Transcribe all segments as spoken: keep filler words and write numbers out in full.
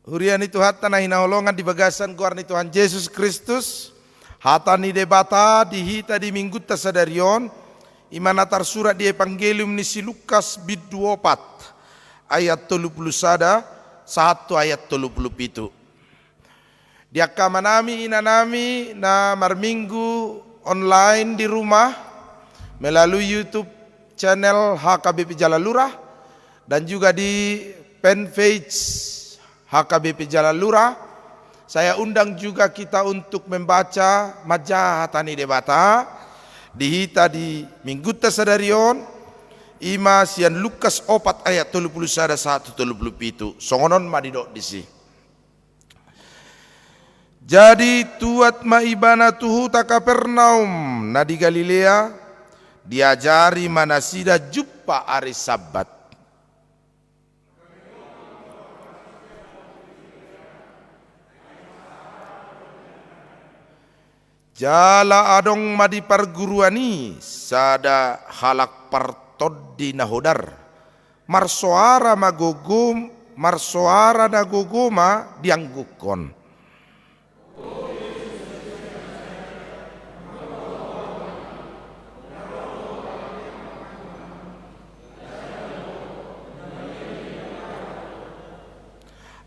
Huria ni Tuhanta na hinaholongan di bagasan goar ni Tuhan Jesus Kristus, hata ni Debata di hita di Minggunta sadari on, i ma na tarsurat di Evangelium ni si Lukas bindu opat, ayat tolu pulu sada sahat tu ayat tolu pulu pitu. Di angka amanami, inanami na marminggu online di rumah melalui YouTube channel H K B P Jalalura dan juga di fanpage H K B P Jalalura. Saya undang juga kita untuk membaca manjaha hata ni Debata di hita di Minggunta sadari on, i ma sian Lukas opat ayat tolu pulu sada sahat tu tolu pulu pitu. Songon on ma didok disi. Jadi tuat ma ibana tu huta Kapernaum na di Galilea, diajari ma nasida jumpang ari Sabbat. Jala adong ma di parguruan i sada halak partondi na hodar, marsoara ma gogo, marsoara na gogo ma diangguhon.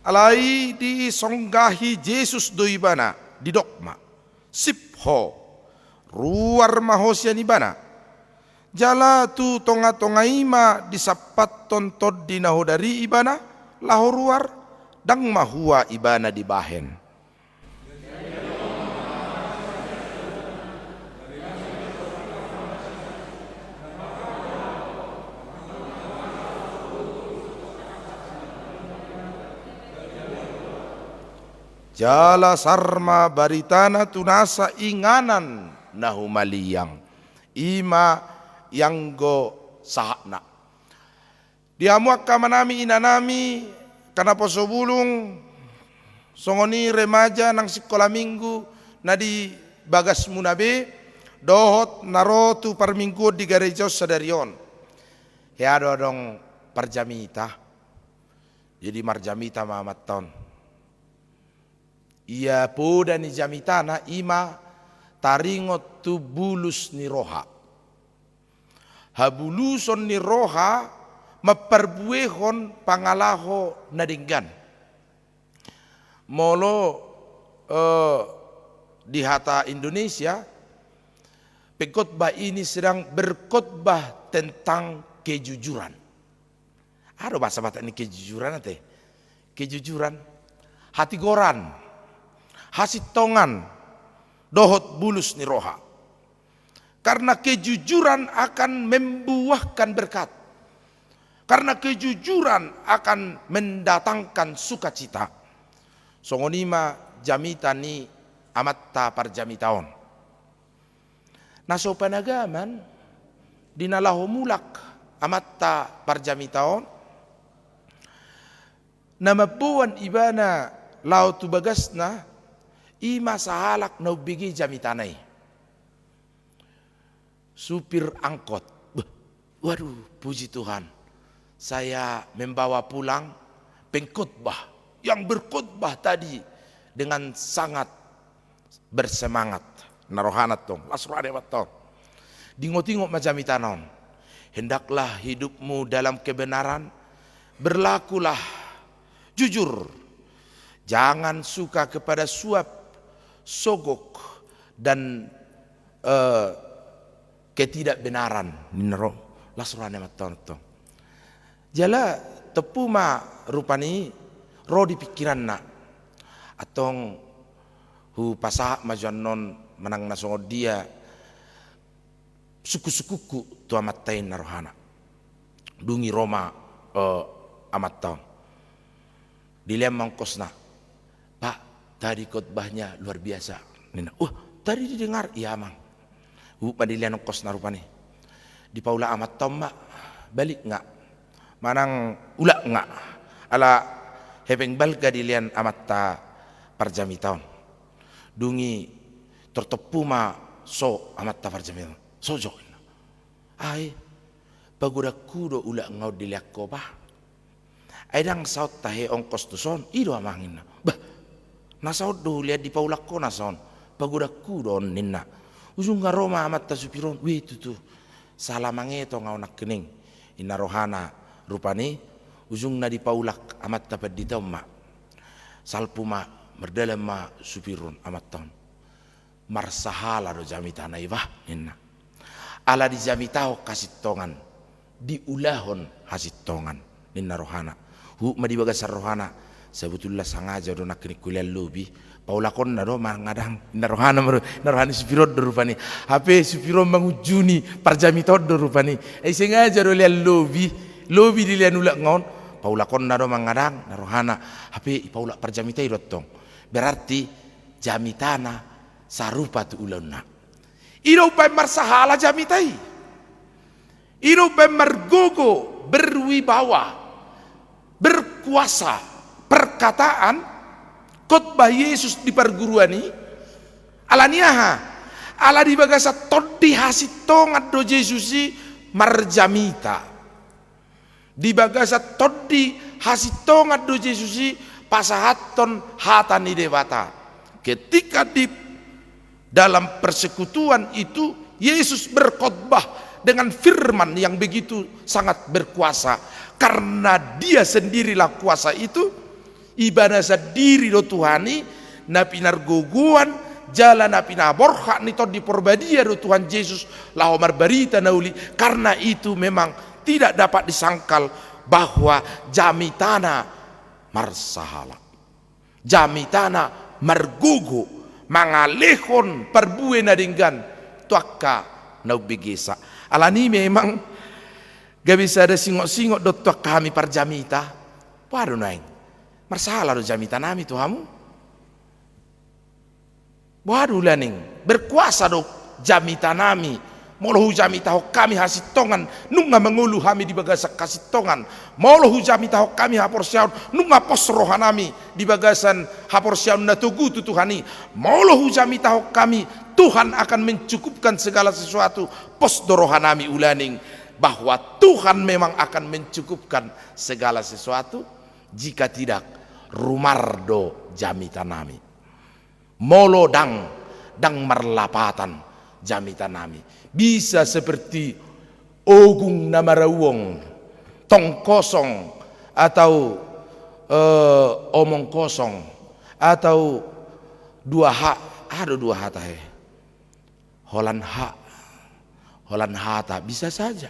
Alai disonggahi Jesus do ibana, didok ma: Sip ho, ruar ma ho sian ibana. Jala tu tongatonga i ma disampathon tondi na hodar i ibana, laho ruar, ndang mahua ibana dibahen. Jala sar ma baritana tu nasa inganan na humaliang, i ma ianggo sahatna. Di hamu angka amanami, inanami, angka naposo bulung, songon i remaja nang sikola minggu na di bagasmuna be, dohot na ro tu parmingguon di gareja on sadari on. Hea do adong parjamita. Jadi marjamita ma amanta on. Ia poda ni jamitana i ma taringot tu bulus ni roha. Habuluson ni roha mamparbuehon pangalaho na denggan. Molo, eh, di hata Indonesia, pengkhotbah ini sedang berkhotbah tentang kejujuran. Aha do bahasa Batak ni kejujuran ate? Kejujuran, hatigoran, hasintongan, dohot bulus ni roha. Karena kejujuran akan membuahkan berkat. Karena kejujuran akan mendatangkan sukacita. Songon i ma jamita ni amanta parjamita on. Na so panagaman, di na laho mulak amanta parjamita on, na mamboan ibana laho tu bagasna, i ma sahalak na umbege jamitana i. Supir angkot. Beh, waduh, puji Tuhan. Saya membawa pulang pengkhotbah yang berkhotbah tadi dengan sangat bersemangat. Na rohana tong, las rohana amanta on. Diingot-ingot ma jamitana on. Hendaklah hidupmu dalam kebenaran, berlakulah jujur. Jangan suka kepada suap, sogok, dan, eh, ketidakbenaran. Ninna ro, las rohana amanta on tong. Jala tompu ma rupani ro di pingkiranna. Antong hupasahat ma jo annon manang na songon dia sungkun-sungkunku tu amanta i, ninna rohana. Dung i ro ma, eh, amanta on. Dilean ma ongkosna. Pak, tadi khotbahnya luar biasa, ninna. Wah, tadi didengar? Iya, Amang. Huhut ma dilean ongkosna rupani. Dipaulak amanta on ma, balik nga. Manang ulak nga. Ala hepeng balga dilean amanta parjamita on. Dung i tor tompu ma so amanta parjamita on. So jo, ninna. Ai, pagodangku do ulak nga on dilean ho, Pak. Ai ndang saut tahe ongkos tuson, i do amang ninna. Bah, na saut do hulean, dipaulak ho na saut on. Pagodangku do on ninna. Ujungna ro ma amanta supir on, weh tutu. Sala mangetong au nangkining. Ninna rohana rupani, ujungna dipaulak amanta pandita on ma. Salpu ma, mardalan ma supir on amanta on. Marsahala do jamitana i bah, ninna. Ala dijamitahon hasintongan, diulahon hasintongan, ninna rohana. Huhut ma di bagasan rohana, sabotulna sangaja do nangkining hulean lobi, paulakonna do mangadang, ninna rohana ma ro, ninna roha ni supir on do rupani. Hape supir on mangunjuni parjamita on do rupani. Ai sengaja do lean lobi, lobi dilean ulakna on, paulakonna do mangadang, ninna rohana. Hape dipaulak parjamita i do tong. Berarti jamitana sarupa tu ulaonna. I do umbahen marsahala jamita i. I do umbahen margogo, berwibawa, berkuasa perkataan khotbah Yesus di parguruan i. Ala ni aha? Ala di bagasan tondi hasintongan do Jesus i marjamita. Di bagasan tondi hasintongan do Jesus i pasahathon hata ni Debata. Ketika di dalam persekutuan itu, Yesus berkhotbah dengan firman yang begitu sangat berkuasa. Karena Dia sendirilah kuasa itu, Ibana sandiri do Tuhan i, na pinargogoan, jala na pinaborhat ni Tondi Porbadia do Tuhan Jesus, laho marbarita na uli. Karena itu memang tidak dapat disangkal bahwa jamitana marsahala. Jamitana margogo, mangalehon parbue na denggan tu angka na umbegesa. Ala ni memang gabe sada singot-singot do tu angka hami parjamita. Boha do nuaeng? Marsahala do jamitanami tu hamu? Boha do ulaning? Berkuasa do jamitanami. Molo hujamitahon hami hasintongan, nunga mangolu hami di bagasan hasintongan. Molo hujamitahon hami haporseaon, nunga pos rohanami di bagasan haporseaon na togu tu Tuhan i. Molo hujamitahon hami, Tuhan akan mencukupkan segala sesuatu, pos do rohanami ulaning bahwa Tuhan memang akan mencukupkan segala sesuatu. Jika tidak, rumar do jamitanami. Molo ndang, ndang marlapatan jamitanami. Bisa seperti ogung na marauong, tong kosong, atau, eh, omong kosong, atau dua ha-, aha do dua hata he? Holan ha-, holan hata, bisa saja.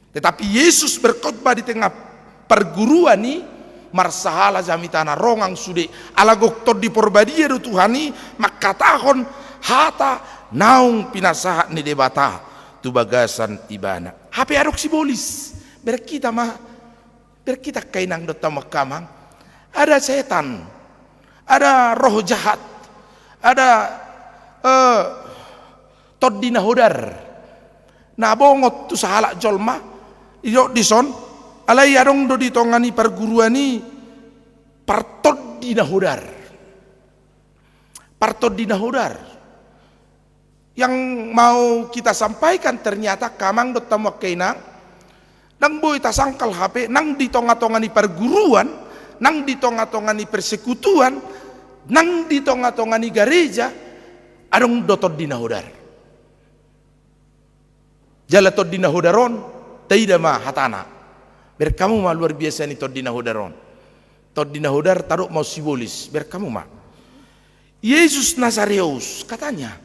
Tetapi Yesus berkhotbah di tengah parguruan i, marsahala jamitana, rongang sude, ala gok Tondi Porbadia do Tuhan i mangkatahon hata naung pinasahat ni Debata tu bagasan ibana. Hape adong sibolis, bereng hita ma, bereng hita angka inang dohot hamu angka amang. Ada setan, ada roh jahat, ada, eh, tondi na hodar na bongot tu sahalak jolma, didok dison, alai adong do di tonga ni parguruan i partondi na hodar. Partondi na hodar. Yang mau kita sampaikan, ternyata angka amang dohot hamu angka inang, ndang boi tasangkal hape, nang di tonga-tonga ni parguruan, nang di tonga-tonga ni persekutuan, nang di tonga-tonga ni gareja, adong do tondi na hodar. Jala tondi na hodar on, taida ma hatana. Bereng hamu ma luar biasa ni tondi na hodar on. Tondi na hodar, tadok ma on sibolis, bereng hamu ma. Yesus Nazareus, katanya.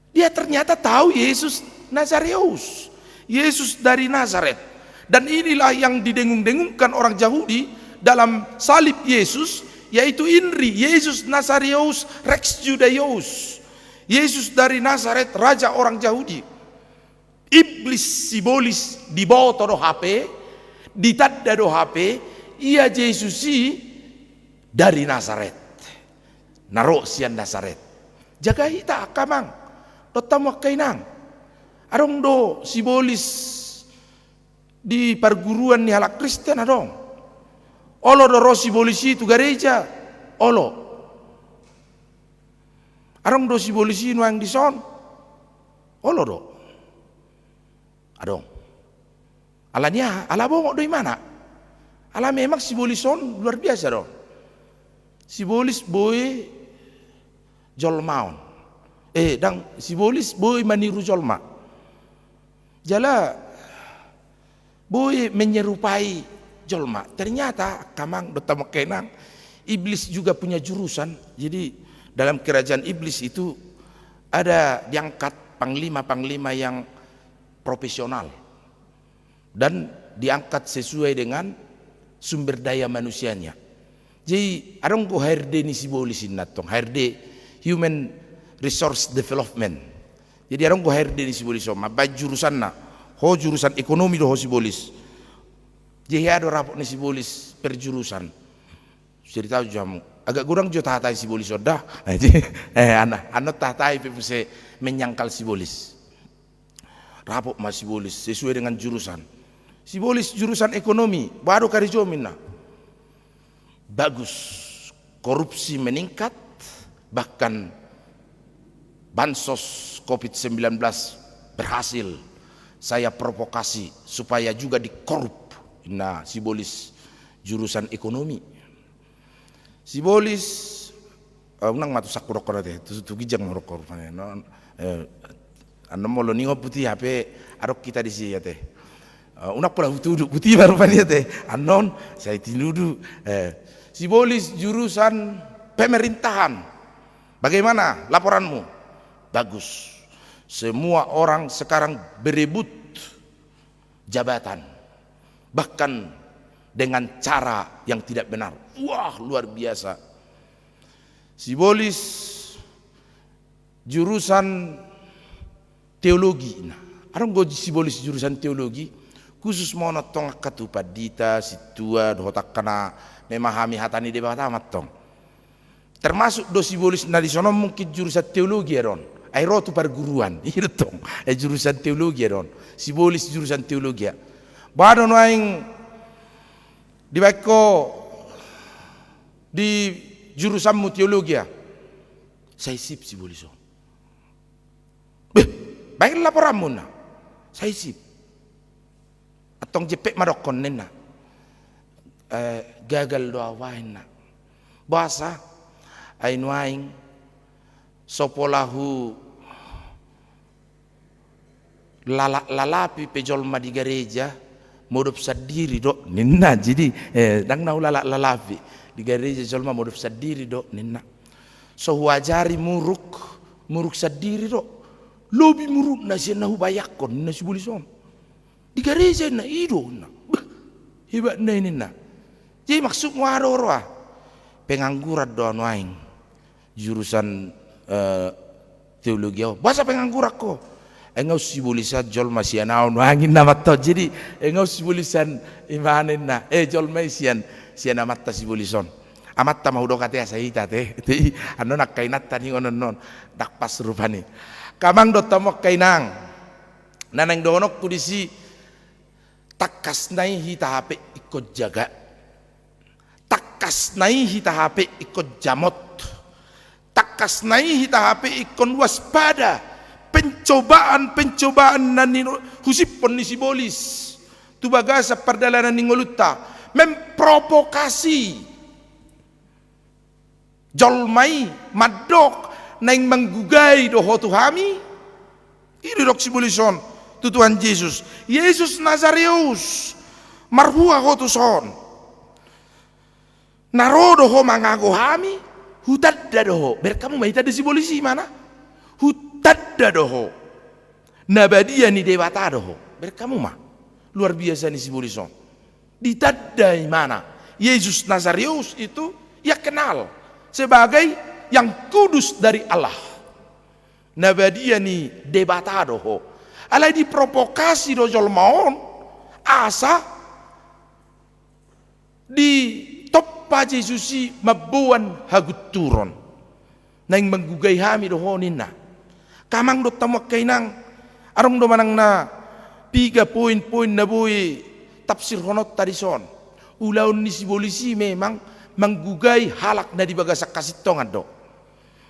Dia ternyata tahu Yesus Nazareus. Yesus dari Nazaret. Dan inilah yang didengung-dengungkan orang Yahudi dalam salib Yesus, yaitu INRI, Yesus Nazareus Rex Judaeus. Yesus dari Nazaret, raja orang Yahudi. Iblis sibolis diboto do hape, ditanda do hape, ia Jesus i dari Nazaret. Na ro sian Nazaret. Jaga hita angka amang dohot hamu angka inang. Adong do sibolis di parguruan ni halak Kristen, adong. Olo do ro sibolis i tu gareja, olo. Adong do sibolis i nuaeng dison, olo do. Adong. Ala ni aha? Ala bongot do ibana. Ala memang sibolis on luar biasa do. Sibolis boi jolma on. Eh, ndang, sibolis boi maniru jolma. Jala boi menyerupai jolma. Ternyata, angka amang dohot hamu angka inang, iblis juga punya jurusan. Jadi, dalam kerajaan iblis itu ada diangkat panglima-panglima yang profesional dan diangkat sesuai dengan sumber daya manusianya. Jadi, adong do H R D ni sibolis inna tong, H R D, Human Resource Development. Jadi, adong do H R D ni sibolis on, mambaen jurusanna. Ho jurusan ekonomi do ho sibolis. Jadi, aha do rapot ni sibolis per jurusan. Cerita jo hamu. Agak godang jo tahatai sibolis on da. Eh, annon tahatai pe muse menyangkal sibolis. Rapot ma sibolis sesuai dengan jurusan. Sibolis jurusan ekonomi, boha do karejomu inna. Bagus, korupsi meningkat, bahkan bansos covid sembilan belas berhasil. Saya provokasi supaya juga dikorup, inna sibolis jurusan ekonomi. Sibolis, eh, unang ma tu sangku dokkon ate, tu, tu ginjang ma dokkon rupani. Annon, eh, annon molo ningon puti hape adong hita disi ate. Eh, unang pola hutudu puti ma rupani ate. Annon, sai tinudu, eh, sibolis jurusan pemerintahan. Bagaimana laporanmu? Bagus. Semua orang sekarang berebut jabatan, bahkan dengan cara yang tidak benar. Wah, luar biasa. Sibolis jurusan teologi. Nah, adong do sibolis jurusan teologi, khusus ma on tong angka tu pandita, sintua, dohot angka na memahami hata ni Debata ma tong. Termasuk do sibolis na dison on mungkin jurusan teologi adong. Ai ro tu parguruan. Iya do tong. Ai jurusan teologi adong. Sibolis jurusan teologi. Boha do nuaeng dibaen ho di jurusanmu teologi? Sai sip sibolis on. Beh, baen laporanmu inna. Sai sip. Antong jempek ma dokkon ninna. Eh, gagal do au inna. Boasa? Ai nuaeng so pola hulalap-lalapi pe jolma di gareja, modom sandiri do ninna. Jadi, eh, ndang na hulalap-lalapi, di gareja jolma modom sandiri do ninna. So huajari muruk, muruk sandiri do. Lobi murukna sian na hubayangkon ninna sibolis on. Di gareja inna, i do inna. Bah, hebatna i ninna. Jadi maksudmu aha do ro? Pengangguran do au nuaeng jurusan, eh, teologi on. Boasa pengangguran ho? Ai nga usibolisan jolma sian au nuaeng inna ma tong. Jadi, eh, nga usibolisan imana inna. Eh, jolma i sian, sian amanta sibolis on. Amanta ma hudok ate asa hita ate. Ate i, annon angka inanta ningon annon. Ndang pas rupani. Angka amang dohot hamu angka inang. Na naeng dohononku disi, tangkas na i hita hape ingkon jaga. Tangkas na i hita hape ingkon jamot. Tangkas na i hita hape ingkon waspada. Pencobaan-pencobaan na nihusiphon ni sibolis tu bagasan pardalanan ni ngolunta memprovokasi jolma i mandok, naeng manggugai do ho tu hami. I do didok sibolis on tu Tuhan Jesus. Jesus Nazareus, marhua ho tuson? Na ro do ho mangago hami? Hutanda do ho. Bereng hamu ma, itanda sibolis i imana. Hutanda do ho na badia ni Debata do ho. Bereng hamu ma. Luar biasa ni sibolis on. Ditanda imana. Yesus Nazareus itu ia kenal sebagai yang kudus dari Allah. Na badia ni Debata do ho. Alai diprovokasi do jolma on asa ditompa Jesus i mamboan hagunturon. Naeng manggugai hami do ho ninna. Angka amang dohot hamu angka inang, adong do manang na piga poin-poin na boi tafsirhononta dison. Ulaon ni sibolis i memang manggugai halak na di bagasan hasintongan do.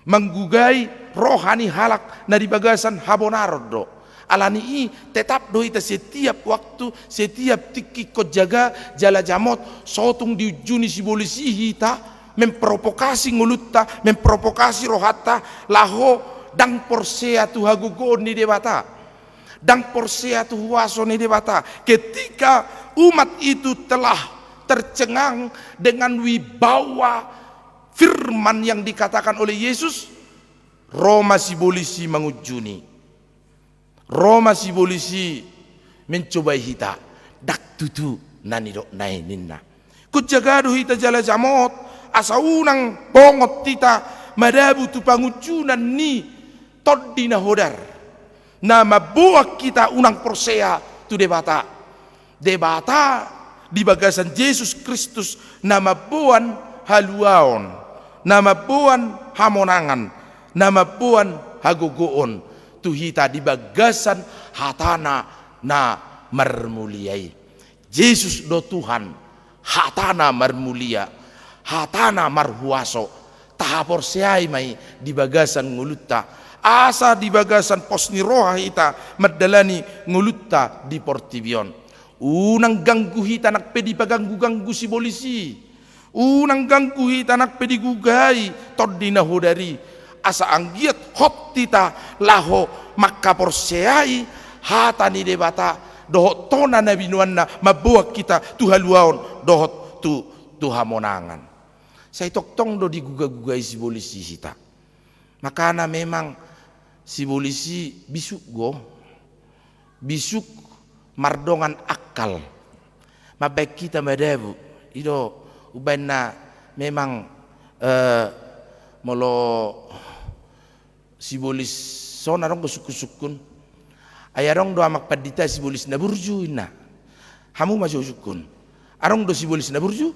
Manggugai roha ni halak na di bagasan habonaron do. Alani i tetap do hita setiap waktu, setiap tingki ingkon jaga jala jamot, so tung diunjuni sibolis i hita, memprovokasi ngolunta, memprovokasi rohanta, laho ndang porsea tu hagogoon ni Debata, ndang porsea tu huaso ni Debata. Ketika umat itu telah tercengang dengan wibawa firman yang dikatakan oleh Yesus, ro ma sibolis i mangunjuni. Ro ma sibolis i mencobai hita, ndang tutu na nidokna i ninna. Ingkon jaga do hita jala jamot, asa unang bongot hita madabu tu pangunjunan ni tondi na hodar, na mamboan hita unang porsea tu Debata. Debata di bagasan Jesus Kristus na mamboan haluaon, na mamboan hamonangan, na mamboan hagogoon tu hita di bagasan hatana na marmulia i. Jesus do Tuhan, hatana marmulia, hatana marhuaso, tahaporseai ma i di bagasan ngolunta, asa di bagasan pos ni roha hita mandalani ngolunta di portibi on. Unang ganggu hita nang pe dipaganggu-ganggu sibolis i. Unang ganggu hita nang pe digugai tondi na hodar i. Asa anggiat hot hita laho mangkaporseai hata ni Debata dohot tona na binoanna mamboan hita tu haluaon dohot tu, tu hamonangan. Sai tongtong do diguga-gugai sibolis i hita. Makana memang sibolis i bisuk do, bisuk mardongan akal. Mambaen hita madabu, i do umbaen na memang, eh, molo sibolis on adong do sungkun-sungkun. Ai adong do amang pandita sibolis na burju inna. Hamu ma so sungkun. Adong do sibolis na burju?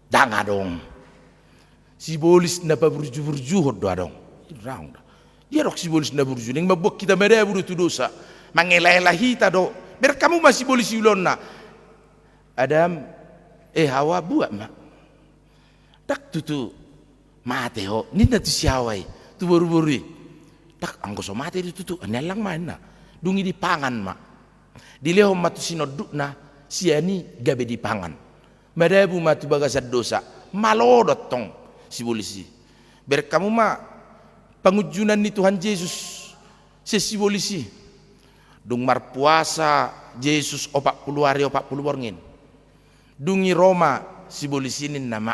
Ndang adong. Sibolis na paburju-burjuhon do adong. Ndang adong. Dia adong sibolis na burju, naeng mamboan hita madabu do tu dosa. Mangela-ela hita do. Bereng hamu ma sibolis i ulaonna. Adam, eh, Hawa, buat ma. Ndang tutu mate ho, ninna tu si Hawa i, tu boru-boru i. Ndang, anggo so mate do tutu, niallang ma inna. Dung i dipangan ma. Dilehon ma tu sinondukna, sian i gabe dipangan. Madabu ma tu bagasan dosa, malo do antong sibolis i. Bereng hamu ma pangunjunan ni Tuhan Jesus sian sibolis i. Dung marpuasa Jesus opat pulu ari opat pulu borngin. Dung i ro ma sibolis i ninna ma,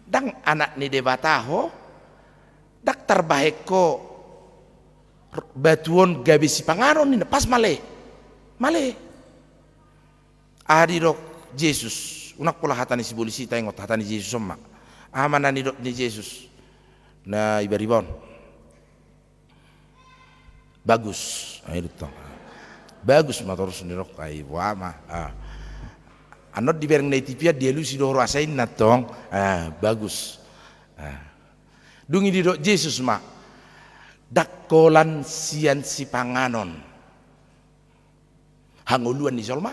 ndang anak ni Debata ho, ndang tarbahen ho batu on gabe sipanganon ninna, pas male. Male. Aha didok Jesus? Unang pola hata ni sibolis i taingot, hata ni Jesus on ma. Aha ma na nidok ni Jesus na ibariba on? Bagus. Ah, i do tong. Bagus ma torus nidok, ai boha ma. Ah. Annon dibereng na i tipi an dialusi do ho asa inna tong. Ah, bagus. Ah. Dung i didok Jesus ma, ndang holan sian sipanganon hangoluan ni jolma,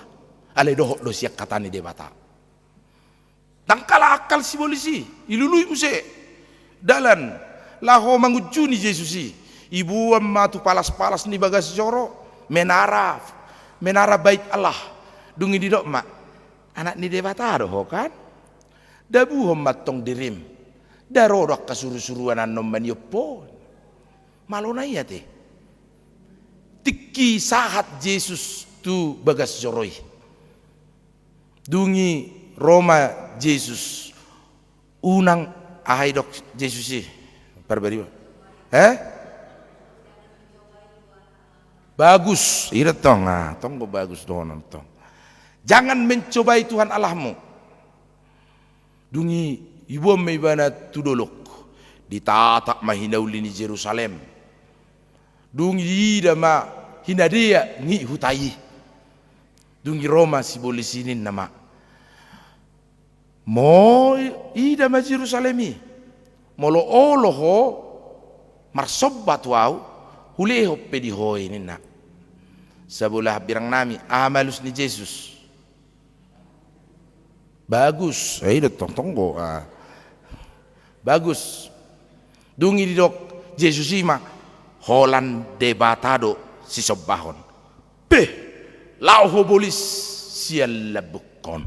alai dohot do sian hata ni Debata. Ndang kalah akal sibolis i, ilului muse dalan laho mangunjuni Jesus i. Iboan ma tu palas-palas ni bagas joro, menara, menara Bait Allah. Dung i didok ma, anak ni Debata do ho kan? Dabuhon ma antong dirim. Nda ro do angka suru-suruan annon maniop ho. Malo na i ate. Tingki sahat Jesus tu bagas joro i. Dung i ro ma Jesus. Unang, aha didok Jesus i? Parbariba. Eh? Bagus. I do tong. Ah, tong do bagus dohonon tong. Jangan mencobai Tuhan Allahmu. Dung i iboan ma ibana tu dolok, ditatap ma hinauli ni Jerusalem. Dung i diida ma hinadea ngi huta i. Dung i ro ma sibolis i ninna ma, molo ida ma Jerusalem i, molo olo ho marsomba tu ahu, hulehon pe di ho i ninna. Sabola hambirang nami, aha ma alus ni Jesus? Bagus. Eh, i do tong, tong do. Ah. Bagus. Dung i didok Jesus i ma, holan Debata do sisombahon. Pe, laho ho bolis sian lambungkon.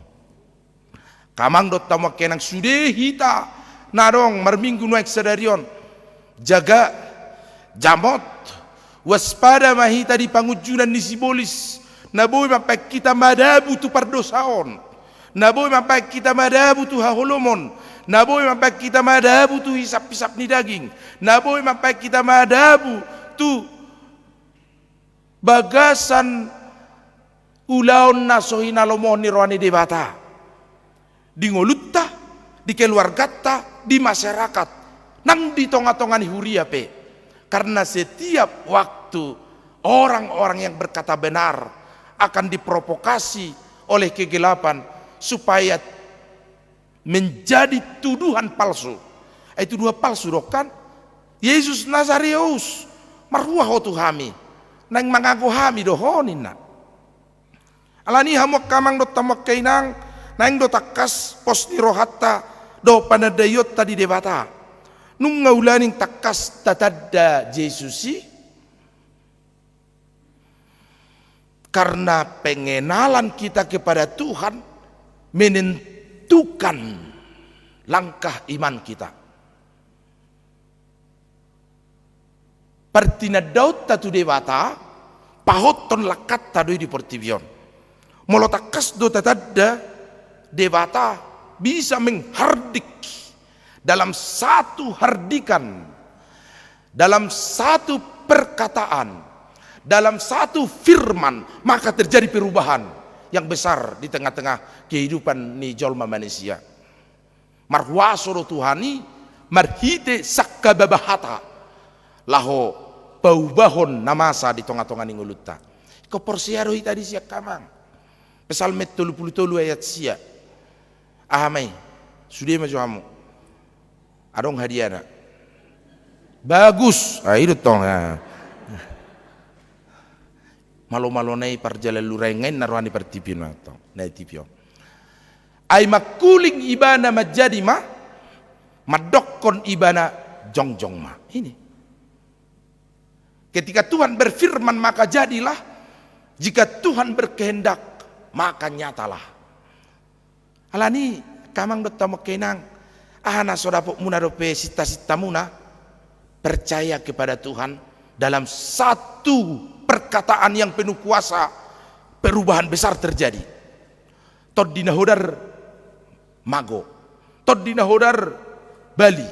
Angka amang dohot hamu angka inang, sude hita na adong marminggu nuaeng sadari on, jaga, jamot, waspada ma hita di pangunjunan ni sibolis na boi mambahen hita madabu tu pardosaon, na boi mambahen hita madabu tu haholomon, na boi mambahen hita madabu tu hisap-hisap ni daging, na boi mambahen hita madabu tu bagasan ulaon na so hinalomohon ni roha ni Debata di ngolunta, di keluarganta, di masyarakat, nang di tonga-tonga ni huria pe. Karena setiap waktu orang-orang yang berkata benar akan diprovokasi oleh kegelapan supaya menjadi tuduhan palsu. Ai tuduhan palsu do kan? Yesus Nazareus, marhua ho tu hami, naeng mangago hami do ho, ninna. Alani i hamu angka amang dohot hamu angka inang, naeng do tangkas pos ni rohanta dohot panandaionta di Debata. Nunga ulaning tangkas tatanda Jesus i? Karena pengenalan kita kepada Tuhan menentukan langkah iman kita. Partinandaonta tu Debata pahothon langkanta do i di portibi on. Molo tangkas do tatanda, Debata bisa menghardik dalam satu hardikan, dalam satu perkataan, dalam satu firman, maka terjadi perubahan yang besar di tengah-tengah kehidupan ni jolma manisia. Marhuaso do Tuhan i marhite sangkababa hata laho paubahon na masa di tonga-tonga ni ngolunta. Ingkon porsea do hita disi angka amang. Psalmen tolu pulu tolu ayat sia. Aha ma i? Sude ma jo hamu. Adong hadiana. Bagus. Ah, i do tong, ah. Malo-malo na i parjalan lurai ngai na roha ni partipi na tong, na i tipi on. Ai mangkuling ibana manjadi ma, mandokkon ibana jongjong ma. Ini. Ketika Tuhan berfirman, maka jadilah. Jika Tuhan berkehendak, maka nyatalah. Alani i, angka amang dohot hamu angka inang, aha na so dapotmuna dope sinta-sintamuna, percaya kepada Tuhan, dalam satu perkataan yang penuh kuasa, perubahan besar terjadi. Tondi na hodar mago. Tondi na hodar bali.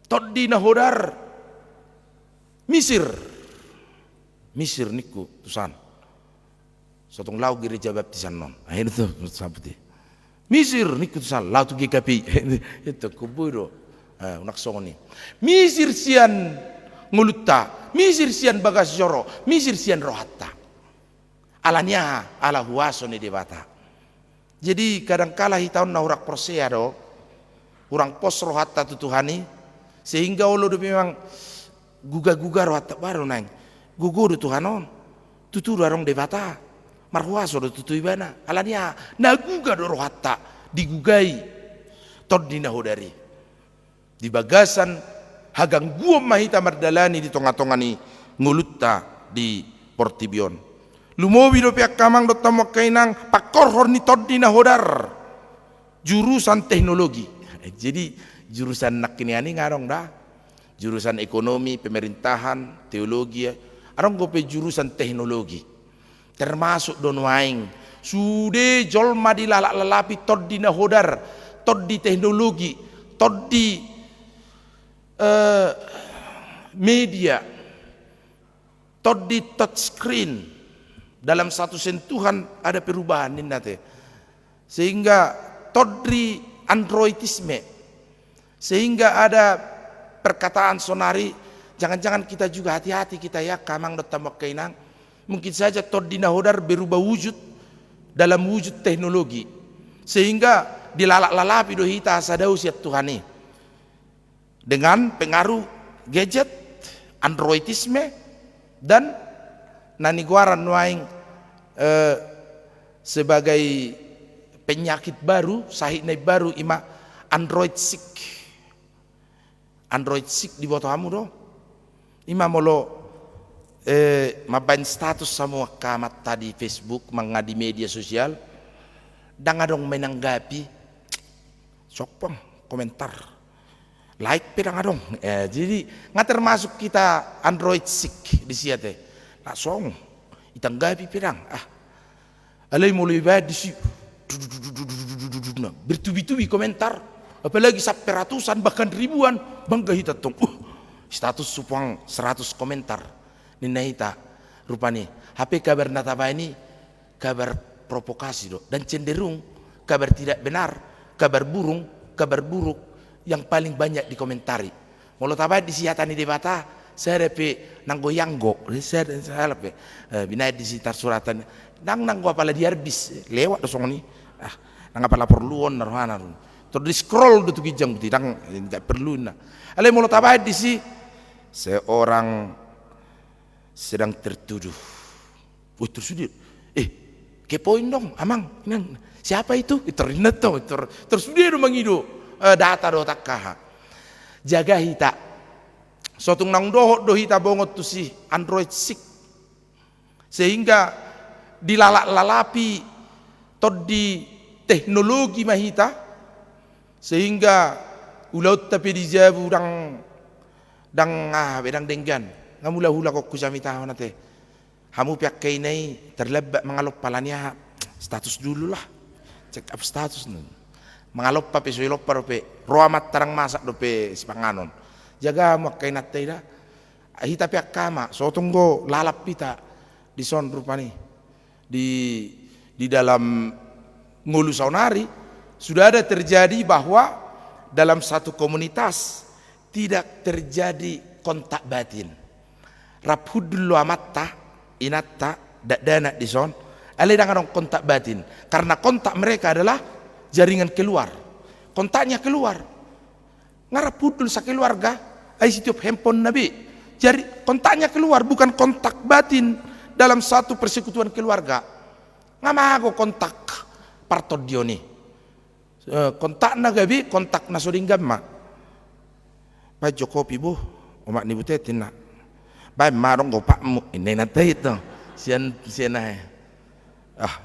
Tondi na hodar misir. Misir ningku tusan. So tung laho gereja baptisan on. Ah, ini tu sabuti. Misir ningku tusan, laho tu G K P I. Itu kubui do. Ah, unang songon i. Misir sian ngolunta, misir sian bagas joro, misir sian rohanta. Alani aha? Ala huaso ni Debata. Jadi kadangkala hita on na hurang porsea do, hurang pos rohanta tu Tuhan i, sehingga olo dope memang guga-guga rohanta, baru naeng gogo do Tuhan on, tutu do adong Debata, marhuaso do tutu ibana. Alani aha? Na guga do rohanta digugai Tondi na hodar i. Di bagasan hagangguon ma hita mardalani di tonga-tonga ni ngolunta di portibi on. Lumobi dope angka amang dohot hamu angka inang, pangkorhon ni tondi na hodar jurusan teknologi. Jadi jurusan nangkin i nga adong da, jurusan ekonomi, pemerintahan, teologi, adong dope jurusan teknologi. Termasuk do nuaeng sude jolma dilalap-lalapi tondi na hodar, tondi teknologi, tondi, eh, media, tondi touchscreen. Dalam satu sentuhan ada perubahan ninna te. Sehingga tondi androidisme. Sehingga ada perkataan sonari, jangan-jangan kita juga hati-hati kita ya, angka amang dohot hamu angka inang. Mungkin saja tondi na hodar berubah wujud dalam wujud teknologi. Sehingga dilalap-lalapi do hita asa dao sian Tuhan i. Dengan pengaruh gadget, androidisme, dan na nigoaran nuaeng, eh, sebagai penyakit baru, sahit na imbaru, ima Android sick. Android sick diboto hamu do? Ima molo Eh, mambaen status hamu angka amanta di Facebook, manang di media sosial, ndang adong menanggapi. Sompang komentar. Like pe ndang adong. Eh, jadi, nga termasuk hita Android sick disi ate. Langsung itanggapi pe ndang. Ah. Alai molo ibaen disi, nah, bertubi-tubi komentar, apalagi sampe ratusan, bahkan ribuan, bangga hita tong. Uh, status sompang seratus komentar. Ninna hita, rupani. Hape kabar na tabaen i, kabar provokasi do. Dan cenderung, kabar tidak benar, kabar burung, kabar buruk, yang paling banyak dikomentari. Molo tabaen disi hata ni Debata, sada pe nanggo ianggo, sada, sada pe. Eh, binaen disi tarsurat an. Ndang nanggo apala di arbis, lewat do songon i. Ah, ndang apala porluonna rohana. Tor di scroll do tu ginjang, berarti ndang, eh, ndang perlu na. Alai molo tabaen disi, seorang sedang tertuduh. Wah, tersude. Eh, kepoin dong, amang, inang. Siapa itu? Eh, tor ninna tong, tor, tersude do mangido, eh, data dohot angka aha. Jaga hita. So tung naung dohot do hita bongot tusi Android sick. Sehingga dilalap-lalapi tondi teknologi ma hita. Sehingga ulaonta pe di jabu ndang, ndang aha be, ndang denggan. Nga mula-hula kokku samitahon ate. Hamu pe angka ina i, terlambat mangalompa alani aha, status dulu lah. Check up status, no. Mangalompa pe so ilompa dope, ro amanta ndang masak dope sipanganon. Jaga hamu angka inanta i da. Hita pe angka ama, so tung do lalap hita dison rupani. Di, di dalam ngolu saonari, sudah ada terjadi bahwa dalam satu komunitas tidak terjadi kontak batin. Rap hundul do amanta, inanta, dakdanak dison, alai ndang adong kontak batin. Karena kontak mereka adalah jaringan keluar. Kontaknya keluar. Nga rap hundul sakeluarga, ai sitiop handphone na be. Jadi kontaknya keluar, bukan kontak batin dalam satu persekutuan keluarga. Nga mago kontak partondion i. Eh, kontakna gabe, kontak na so denggan ma. Baen jo kopi bo, omak ni butet inna. Baen ma adong gopatmu, inna inanta i tu. Sian, sian aha. Ah,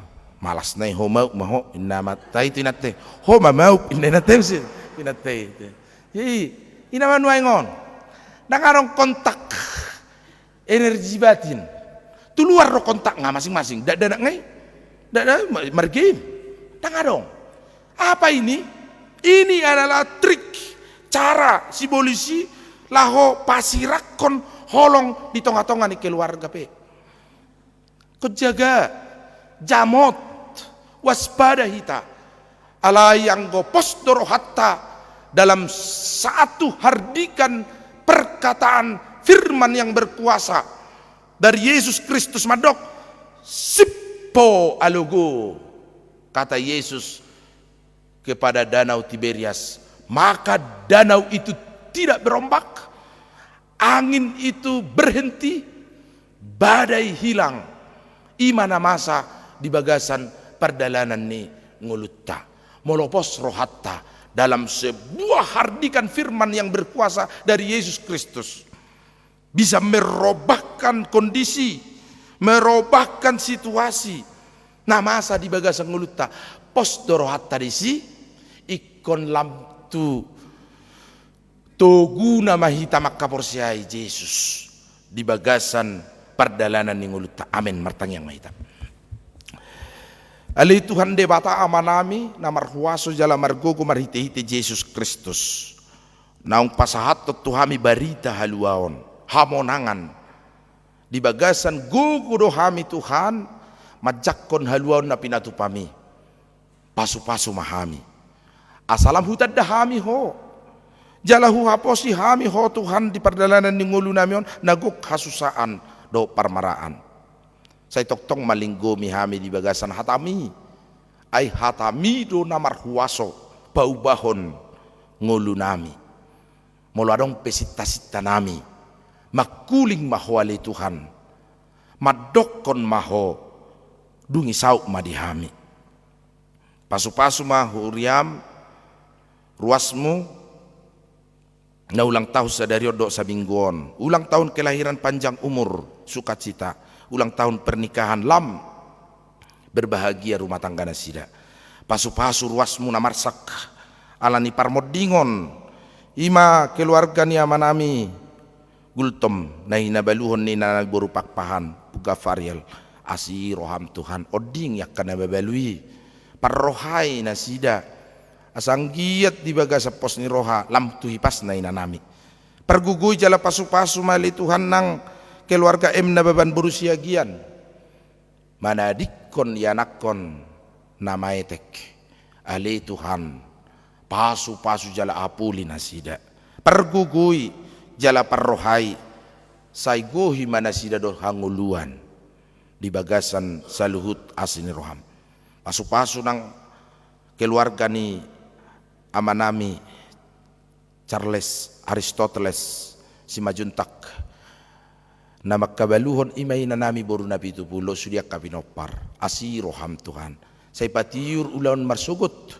malas nai ho maup ma ho, inna amanta i tu inanta i. Ho ma maup, inna inanta i, inanta i. Jadi, ina ma nuaeng on. Ndang adong kontak energi batin. Tu luar do kontak nga masing-masing. Dakdanak nga i. Dakdanak ma-, margame. Ndang adong. Apa ini? Ini adalah trik, cara sibolis i laho pasirakkon holong di tonga-tonga ni keluarga pe. Ingkon jaga, jamot, waspada hita. Alai anggo pos do rohanta dalam satu hardikan perkataan firman yang berkuasa dari Yesus Kristus mandok, "Sip ho alogo," kata Yesus kepada Danau Tiberias, maka danau itu tidak berombak, angin itu berhenti, badai hilang. I ma na masa di bagasan pardalanan ni ngolunta. Molo pos rohanta dalam sebuah hardikan firman yang berkuasa dari Yesus Kristus, bisa merobahkan kondisi, merobahkan situasi na masa di bagasan ngolunta. Pos do rohanta disi, ingkon lam tu toguna ma hita mangkaporseai Jesus di bagasan pardalanan ni ngolunta. Amen. Martangiang ma hita. Ale Tuhan Debata Amanami, na marhuaso jala margogo marhitehite Jesus Kristus, naung pasahathon tu hami barita haluaon, hamonangan. Di bagasan gogo do hami, Tuhan, manjangkon haluaon na pinatupami. Pasupasu ma hami, asa lam hutanda hami Ho, jala huhaposi hami Ho, Tuhan, di pardalanan ni ngolunami on na gok hasusaan dohot parmaraan. Sai tongtong ma linggomi hami di bagasan hataMi, ai hataMi do na marhuaso paubahon ngolunami. Molo adong pe sintasintanami, mangkuling ma Ho ale Tuhan, mandokkon ma Ho, dung i saut ma di hami. Pasupasu ma huriaM, ruasMu, na ulang tahun sadari on dohot saminggu on, ulang tahun kelahiran, panjang umur, sukacita, ulang tahun pernikahan, lam berbahagia rumah tangga nasida. Pasupasu ruasmu na marsak ala ni parmondingon, i ma keluarga ni amanami Gultom na hinabaluhon ni inanami boru Pakpahan, Puga Fariel. Asi roham Tuhan, ondingi angka na mabalu i, parrohai nasida, asa anggiat di bagasan pos ni roha lam tu hipasna inanami. Pargogoi jala pasupasu ma ale Tuhan nang keluarga M na baban boru Siagian, manadingkon ianakhon na maetek. Ale Tuhan, pasupasu jala apuli nasida, pargogoi jala parrohai, sai gohi ma nasida dohot hangoluan di bagasan saluhut asi ni roham. Pasupasu nang keluarga ni amanami Charles Aristoteles Simanjuntak, na mangkabaluhon i ma inanami boru Napitupulu, sude angka pinompar. Asi roham Tuhan, sai patiur ulaon marsogot,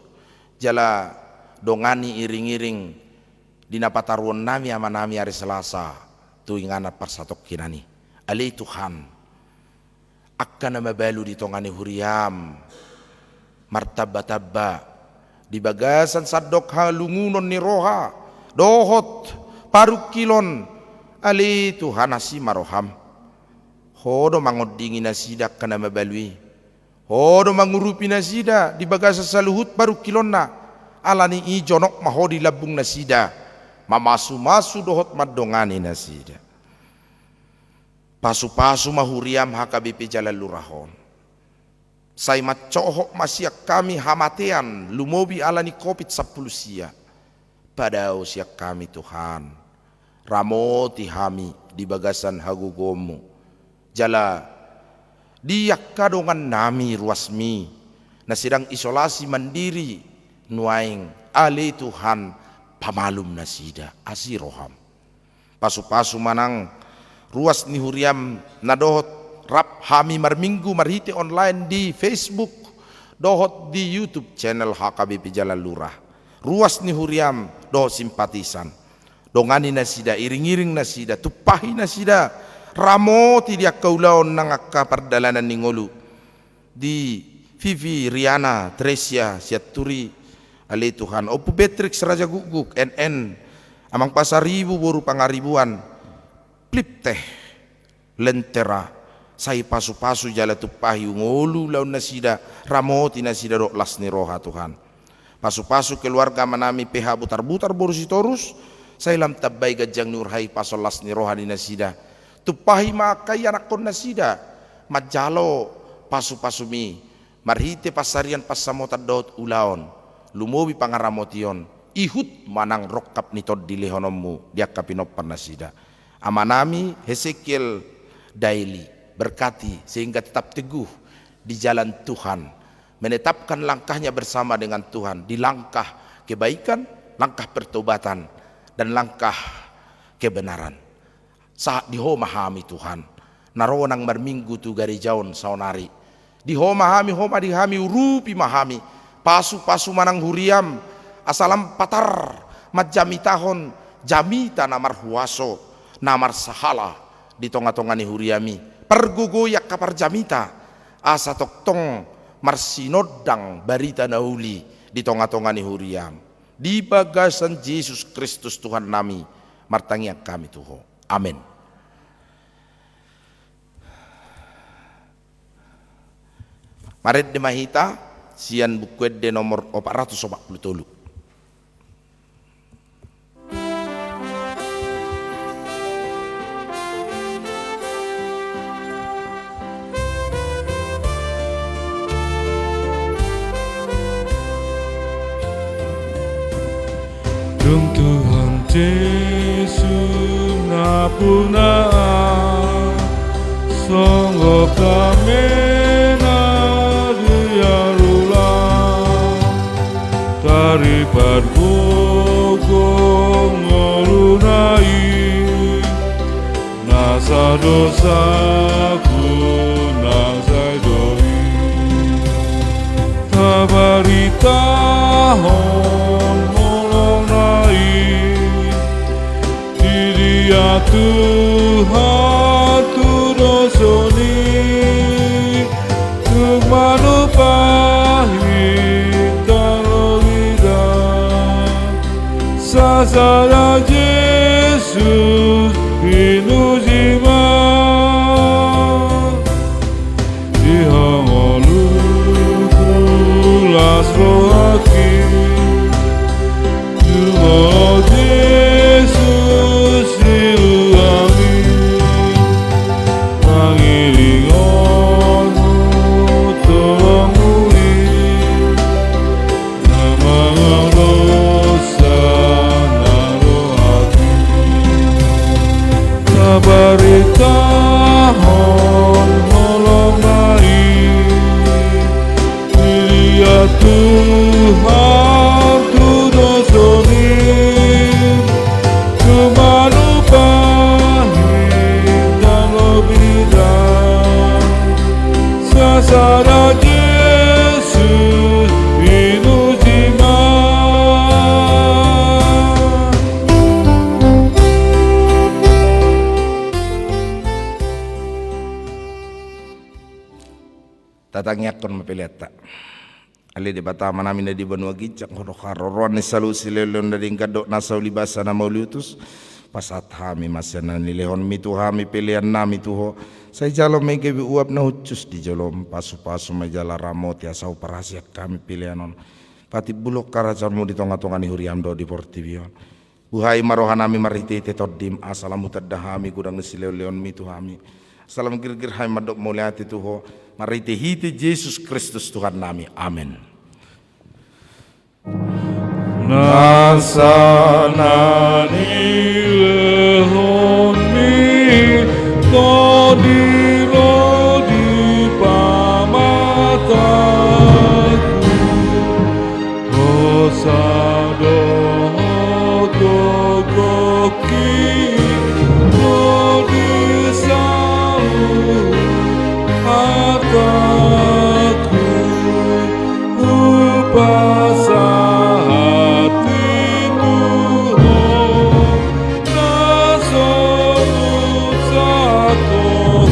jala dongani iring-iring di na pataruonnami amanami ari Selasa tu inganan parsatongkinan i. Ale Tuhan, angka na mabalu di tonga ni huriam martamba-tamba di bagasan sandok halungunon ni roha dohot parungkilon. Ale Tuhan, asi ma roham. Ho do mangondingi nasida angka na mabalu i. Ho do mangurupi nasida di bagasan saluhut parungkilonna. Ala ni i jonok ma Ho di lambung nasida, mamasu-masu dohot mandongani nasida. Pasupasu ma huriam H K B P Jalan Lurah on. Sai mancohot ma sian hami hamatean lumobi ala ni covid sampulu sia. Padao sian hami Tuhan, ramoti hami di bagasan hagogoonmu. Jala di angka dongannami ruasmi na sedang isolasi mandiri nuaeng, ale Tuhan, pamalum nasida, asi roham. Pasupasu ma nang ruas ni huriam na dohot rap hami marminggu marhite online di Facebook dohot di YouTube channel H K B P Jalan Lurah. Ruas ni huriam dohot simpatisan, dongani nasida, iring-iring nasida, tumpahi nasida, ramoti di angka ulaon nang angka pardalanan ni ngolu. Di Vivi, Riana, Tresia, Sianturi, ale Tuhan, Ompu Beatrix Raja Gukguk, N N, Amang Pasaribu boru Pangaribuan, Plipteh, Lentera, sai pasupasu jala tumpahi ngolu ulaon nasida, ramoti nasida dohot las ni roha Tuhan. Pasupasu keluarga amanami P H Butarbutar boru Sitorus, sai lam tambai ganjang ni umur, hahipason, las ni roha ni nasida. Tumpahi ma angka ianakhon nasida manjalo pasupasumi marhite pansarian pansamotan dohot ulaon, lumobi pangaramotion, ihut ma nang rongkap ni tondi lehononmu di angka pinompar nasida. Amanami Hesekiel Daily, berkati sehingga tetap teguh di jalan Tuhan, menetapkan langkahnya bersama dengan Tuhan di langkah kebaikan, langkah pertobatan, dan langkah kebenaran. Sahat di Ho ma hami Tuhan, na ro nang marminggu tu gareja on saonari. Di Ho ma hami, Ho ma di hami, urupi ma hami, pasupasu ma nang huriam, asa lam patar manjamitahon jamita na marhuaso, na marsahala di tongatonga ni huriami. Pargogoi angka parjamita, asa tongtong marsinondang barita na uli di tongatonga ni huriam. Di bagasan Jesus Kristus Tuhannami, martangiang hami tu Ho. Amen. Marende ma hita sian Buku Ende nomor opat ratus opat pulu tolu. Dung Tuhan Jesus nampuna, songgop dame na di alulang, taripat gogo ngoluna i, nasa dosaku nang sai do i. Tabaritahon holongna i, Tuhan tu dosani, tung manumpahi tanggo bida. Sasada Jesus pinuji ma. Di hangoluku las rohangki, jumolo Jesus di luami, pangiringonmu tolongmuna i. Na mangadosa na rohangki, na baritahon holongna i. Didia Tuhan tu dosani, tung manumpahi tanggo bida. Sasada Jesus pinuji ma. Tatangiangkon ma peleanta. Ale Debata Amanami na di banua ginjang, Ho do haroroan ni saluhut silehonlehon na denggan dohot nasa uli basa na mauliutus. Pasahat hami ma sian na nilehonmi tu hami peleannami tu Ho. Sai jalo ma i gabe uap na hushus di jolom, pasupasu ma i jala ramoti asa huparhaseang hami pelean on, patimbulhon harajaonmu di tongatonga ni huriam dohot di portibi on. Buhai ma rohanami marhitehite Tondim, asa lam hutanda hami godang ni silehonlehonmi tu hami, asa lam girgir hami mandok mauliate tu Ho, marhitehite Jesus Kristus Tuhannami. Amen. Nasa na nilehonmi Tondim do di pamatangku, hosa dohot gogohi do di saluhut hatangku. Hupasahat i tu Ho na so musa tohut.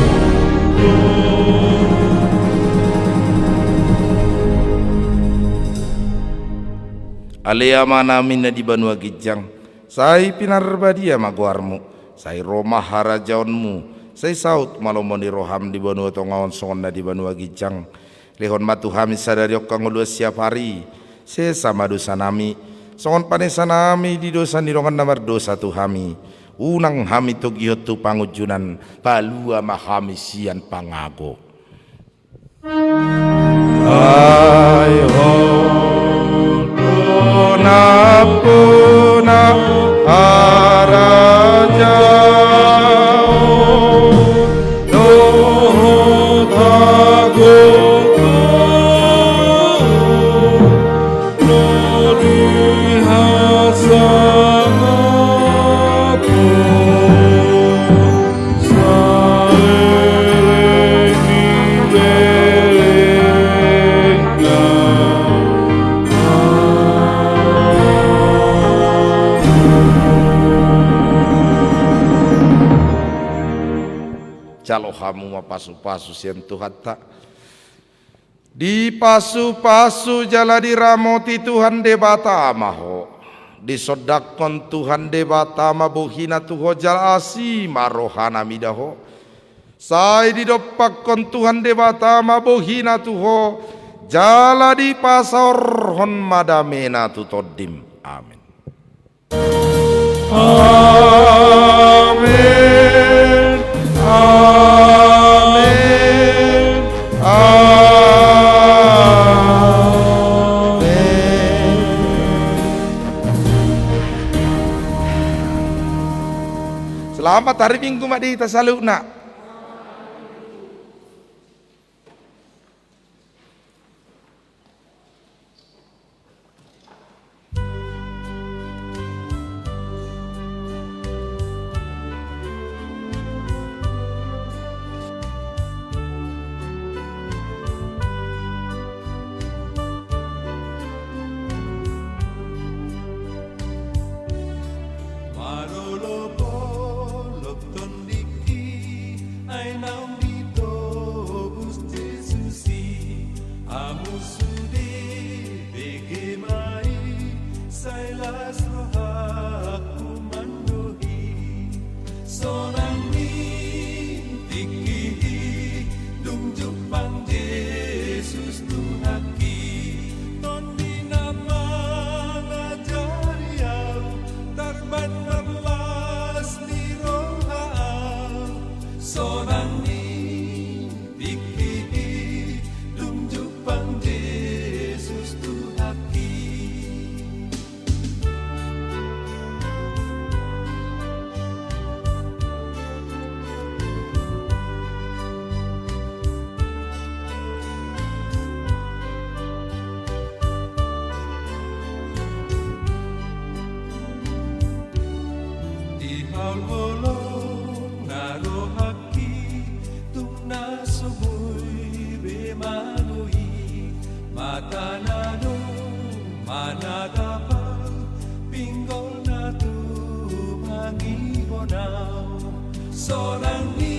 Ale Amanami na di banua ginjang, sai pinarbadia ma goarmu, sai ro ma harajaonmu, sai saut ma lomo ni roham di banua tonga on songon na di banua ginjang. Lehon ma tu hami sadari on hangoluan siapari, sesa ma dosanami, songon panesanami di dosa ni dongan na mardosa tu hami. Unang hami togihon tu pangunjunan, palua ma hami sian pangago. Ai Ho do nampuna harajaon dohot hagogoon, na dihasangapon saleleng ni lelengna. Jalo hamu ma pasupasu sian Tuhanta. Dipasupasu jala diramoti Tuhan Debata ma ho. Disondangkon Tuhan Debata ma bohina tu ho jala asi ma rohana mida ho. Sai didompakkon Tuhan Debata ma bohina tu ho, jala dipasaorhon ma damena tu tondim. Amen. Amen. Amen. Amen. Selamat hari Minggu ma di hita saluhutna. Manolopol Holong na rohangki tung na so boi be manoi, mata na do manatap au, pinggol na tumangi hon au. Sonang ni